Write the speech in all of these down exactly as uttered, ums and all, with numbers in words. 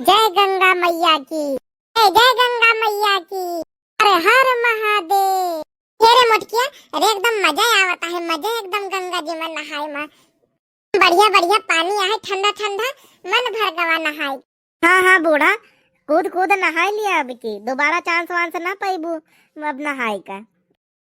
जय गंगा मैया की, जय, जय गंगा मैया की, हर हर महादेव। हे रे मोटकिया, अरे एकदम मजा आवत है, मजा एकदम गंगा जी में नहाए में। बढ़िया बढ़िया पानी आहे, ठंडा ठंडा, मन भर गवा नहाए। हाँ हाँ बूढ़ा, कूद कूद नहाए लिया अब की, दोबारा chance वांस ना पाइबू अब नहाए का।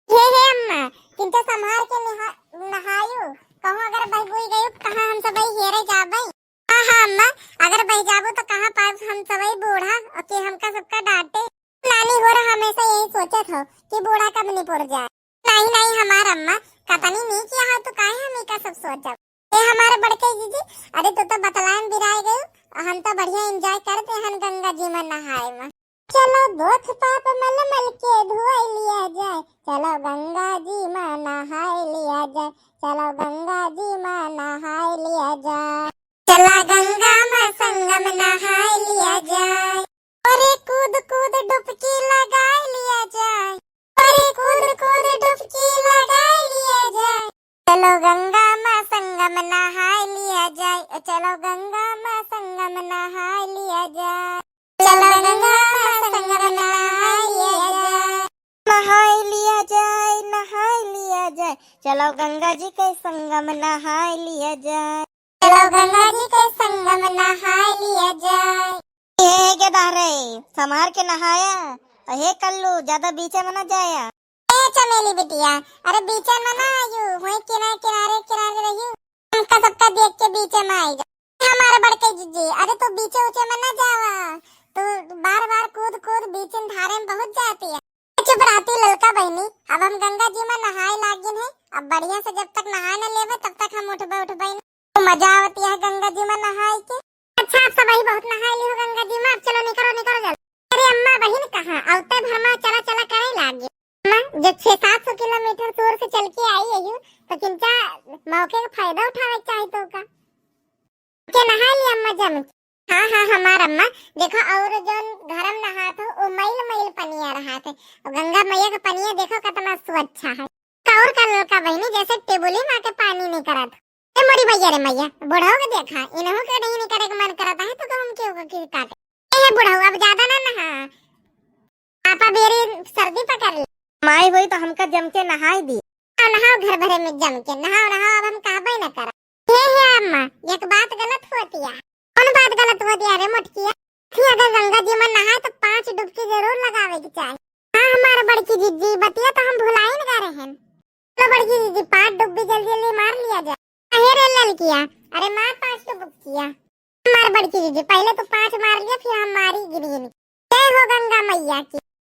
हे हे अम्मा, किंतु संभार के नहा-, नहायु, कहूँ अगर बह बुई गयु, कहाँ हम सब हेरे जाबे। हाँ हाँ अम्मा, अगर बह जाबू तो कहाँ पाए हम सब बूढ़ा, और के हमका सबका डांटे। नानी हो रहा हमेशा यही सोचत हो कि बूढ़ा कब निपुर जाए। नहीं नहीं हमार अम्मा, कतनी नीक यहाँ तो काहे हम इका सब सोचब। ए हमारे बड़के जीजी, अरे तू तो बतलाए में बिराए गयू, हम तो बढ़िया enjoy करते हन गंगा जी में नहाए में। चलो दोख पाप मल मल के धोए लिया जाए, चलो गंगा जी में नहाए लिया जाए, चलो गंगा जी में नहाए लिया जाए। चला गंगा में संगम नहाए लिया जाए, अरे कूद कूद डुबकी लगाए लिया जाए, अरे कूद कूद डुबकी लगाए लिया जाए। चलो गंगा में संगम नहाए लिया जाए, चलो गंगा में संगम नहाए लिया जाए। चलो गंगा में संगम नहाए लिया जाए। नहाए लिया जाए, नहाए लिया जाए, चलो गंगा जी के संगम नहाए लिया जाए। चलो गंगा जी के संगम नहाए लिया जाए। हे गेदारे, संभार के नहाया, और हे कल्लू, ज्यादा बीचे में ना जाया। ए चमेली बिटिया, अरे बीचे में ना आयु, वहीं किनारे, किनारे, किनारे रहियो। हमका सबका देख के बीचे में आई जा। हमारे बड़के जीजी, अरे तू बीचे ऊंचे में ना जावा, तू बार बार कूद कूद बीचे धारे में बहुत जाती है। चुप रहती ललका बहिनी, अब हम गंगा जी में नहाए लागिन है, अब बढ़िया से जब तक नहाए न लेवे तब तक हम उठबे उठबे न। तो मजा आवती है गंगा जी में नहाए के। अच्छा आप सब ही बहुत नहाए ली हो गंगा जी में, अब चलो निकरो निकरो जल्दी। अरे अम्मा बहिन कहाँ, अवते भर में चला चला करे लागे। अम्मा जो छह सात सौ किलोमीटर दूर से चल के आई है यू, तो किंचा मौके का फायदा उठावे के चाही तो का। के नहा ली अम्मा जम के। हाँ हाँ हमार अम्मा, देखो और जौन घर में नहात हो वो मैल मैल पनिया रहत है, और गंगा मैया का पनिया देखो कितना स्वच्छ है। का और का ललका बहिनी जैसे टेबुली माँ के पानी नहीं करत। ए मोरी मैया रे मैया, बुढ़ऊ के देखा, इनहू के नहीं करे के मन करत है तो हम क्यों के काटे। ए बुढ़ऊ अब ज्यादा ना नहा, आपा बेरी सर्दी पकड़ ले। माई होई तो हमका जम के नहाई दी। नहाओ, नहाओ घर भरे में जम के, नहाओ, नहाओ, अब हम कहबे न करा। हे, हे अम्मा, एक बात गलत होती है। कौन बात गलत होती है रे मोटकिया? कि अगर गंगा जी में नहाए तो पांच डुबकी जरूर लगावे के चाही। हाँ, हमार बड़की जीजी, बतिया तो हम भुलाई न गा रहे हैं। चलो बड़की जीजी, पांच डुबकी जल्दी जल्दी मार लिया जाए। अहे रे ललकिया, अरे मार पांच डुबकिया। हमार बड़की जीजी, पहले तो पांच मार लिया, फिर हम मारी गिन गिन के। जय हो गंगा मैया की।